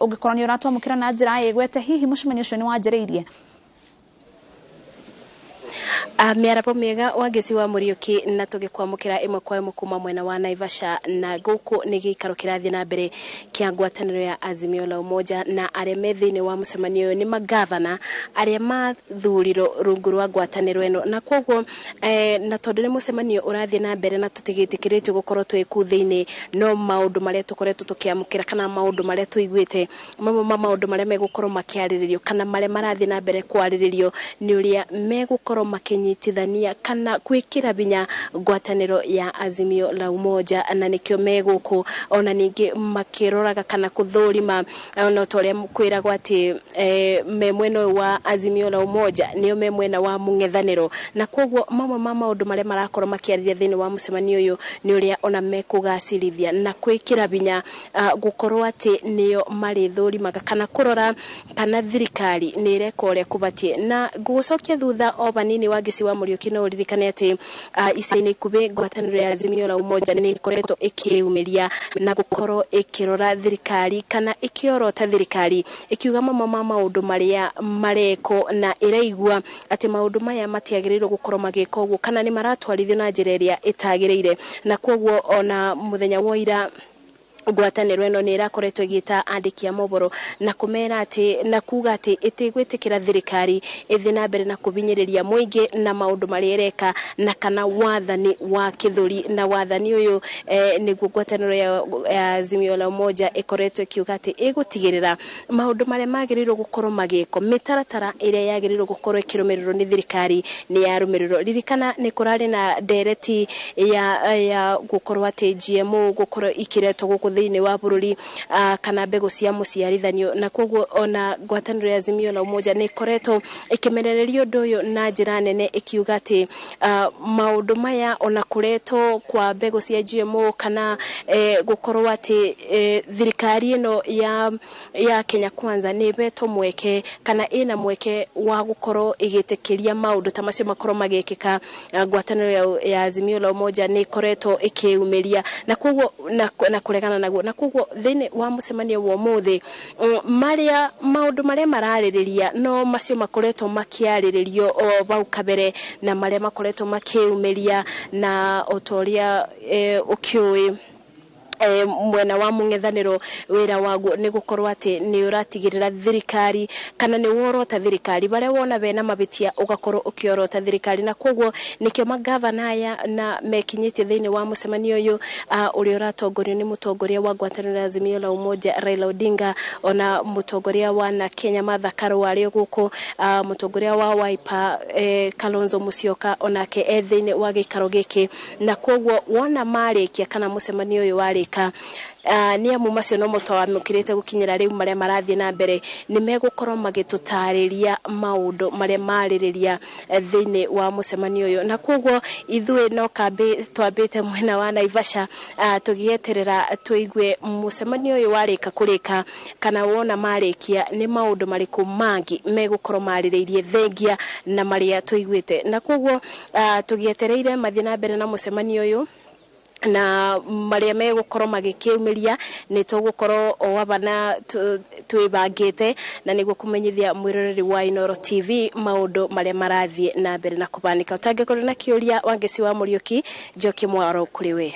Ũngĩkorwo nĩ ũratwamũkĩra na njĩra ĩgwete, hihi mũcemanio ũcio nĩ wanjĩrĩirie? Mĩaraho mĩega, Wangeci wa Mũriũki, na tũgĩkwamũkĩra ĩmwe kwa ĩmwe kuma mwena wa Naivasha, na gũkũ nĩ gĩikaro kĩrathiĩ na mbere kĩa ngwatanĩro ya Azimio la Umoja, na arĩa me thĩinĩ wa mũcemanio ũyũ nĩ magavana arĩa mathurirwo rungu rwa ngwatanĩro ĩno. Na koguo na tondũ nĩ mũcemanio ũrathiĩ na mbere na tũtigĩtĩkĩrĩtio gũkorwo twĩ kũu thĩinĩ, no maũndũ marĩa tũkoretwo tũkĩamũkĩra kana maũndũ marĩa tũiguĩte, mamwe ma maũndũ marĩa megũkorwo makĩarĩrĩrio kana marĩa marathiĩ na mbere kwarĩrĩrio nĩ ũrĩa megũkorwo makĩnyitithania kana gwĩkĩra hinya ngwatanĩro ya Azimio la Umoja, na nĩkĩo me gũkũ, ona ningĩ makĩroraga kana kũthũrima ona ta ũrĩa kwĩragwo atĩ me mwena ũyũ wa Azimio la Umoja nĩo me mwena wa mũng'ethanĩro. Na koguo mamwe ma maũndũ marĩa marakorwo makĩarĩria thĩinĩ wa mũcemanio ũyũ nĩ ũrĩa ona mekũgacĩrithia na gwĩkĩra hinya gũkorwo atĩ nĩo marĩthũrimaga kana kũrora kana thirikari nĩ ĩreka ũrĩa kũbatiĩ. Na ngũgũcokia thutha o vanini, Wangeci wa Mũriũki, no ũririkane atĩ ica-inĩ ikuhĩ ngwatanĩro ya Azimio la Umoja nĩ ĩkoretwo ĩkĩyumĩria na gũkorwo ĩkĩrora thirikari kana ĩkĩorota thirikari, ĩkiuga mamwe ma maũndũ marĩa marekwo na ĩraigua atĩ maũndũ maya matiagĩrĩirwo gũkorwo magĩka ũguo kana nĩ maratwarithio na njĩra ĩrĩa ĩtagĩrĩire. Na koguo ona mũthenya wa ira ngwatanĩro ĩno nĩ ĩrakoretwo ĩgĩta andĩki a mohoro na kũmera atĩ na kuga atĩ ĩtigwĩtĩkĩra thirikari ĩthiĩ na mbere na kũhinyĩrĩria mũingĩ na maũndũ marĩa ĩreka na kana wathani wa kĩthũri. Na wathani ũyũ nĩguo ngwatanĩro ya Azimio la Umoja ĩkoretwo ĩkiuga atĩ ĩgũtigĩrĩra maũndũ marĩa magĩrĩirwo gũkorwo magĩkwo, mĩtaratara ĩrĩa yagĩrĩirwo gũkorwo ĩkĩrũmĩrĩrwo nĩ thirikari nĩ yarũmĩrĩrwo. Ririkana nĩ kũrarĩ na ndereti ya gũkorwo atĩ GMO gũkorwo ikiretwo gũkũ thĩinĩ wa bũrũri kana mbegũ cia mũciarithanio, na koguo ona ngwatanĩro ya Azimio la Umoja nĩ ĩkoretwo ĩkĩmenereria ũndũ ũyũ na njĩra nene, ĩkiuga atĩ maũndũ maya ona kũretwo kwa mbegũ cia GMO kana gũkorwo atĩ thirikari ĩno ya Kenya Kwanza nĩ ĩhetwo mweke kana ĩna mweke wa gũkorwo ĩgĩtĩkĩria maũndũ ta macio makorwo magĩkĩka, ngwatanĩro ya Azimio la Umoja nĩ ĩkoretwo ĩkĩyumĩria na koguo na kũregana naguo. Na koguo thĩinĩ wa mũcemanio wa ũmũthĩ, marĩa maũndũ marĩa mararĩrĩria no macio makoretwo makĩarĩrĩrio o bau kabere na marĩa makoretwo makĩyumĩria, na o ta ũrĩa ũkĩũĩ, mwena wa mũng'ethanĩro wĩra waguo nĩ gũkorwo atĩ nĩ ũratigĩrĩra thirikari kana nĩ worota thirikari barĩa wona bena mahĩtia, ũgakorwo ũkĩorota thirikari. Na koguo nĩkĩo magavana aya na mekinyĩtie thĩinĩ wa mũcemanio ũyũ ũrĩa ũratongorio nĩ mũtongoria wa ngwatanĩro ya Azimio la Umoja Raila Odinga, ona mũtongoria wa na Kenya Martha Karua arĩ gũkũ, mũtongoria wa Wiper Kalonzo Musyoka onake e thĩinĩ wa gĩikaro gĩkĩ. Na koguo wona marĩkia kana mũcemanio ũyũ warĩka, nĩ amu macio no mũtwamũkĩrĩte gũkinyĩra rĩu, marĩa marathiĩ na mbere nĩ megũkorwo magĩtũtarĩria maũndũ marĩa marĩrĩria thĩinĩ wa mũcemanio ũyũ. Na koguo ithuĩ no kambĩ twambĩte mwena wa Naivasha, tũgĩeterera tũigue mũcemanio ũyũ warĩka kũrĩka kana wona marĩkia nĩ maũndũ marĩkũ mangĩ megũkorwo marĩrĩirie thengia na marĩa tũiguĩte. Na koguo tũgĩetereire mathiĩ na mbere na mũcemanio ũyũ na marĩa megũkorwo magĩkĩumĩria, nĩ tũgũkorwo o aba na twĩbangĩte na nĩguo kũmenyithia mwĩroreri wa Inooro TV maũndũ marĩa marathiĩ na mbere na kũbanĩka. Ũtangĩkorwo na kĩũria, Wangeci wa Mũriũki, njokie mwaro kũrĩ we.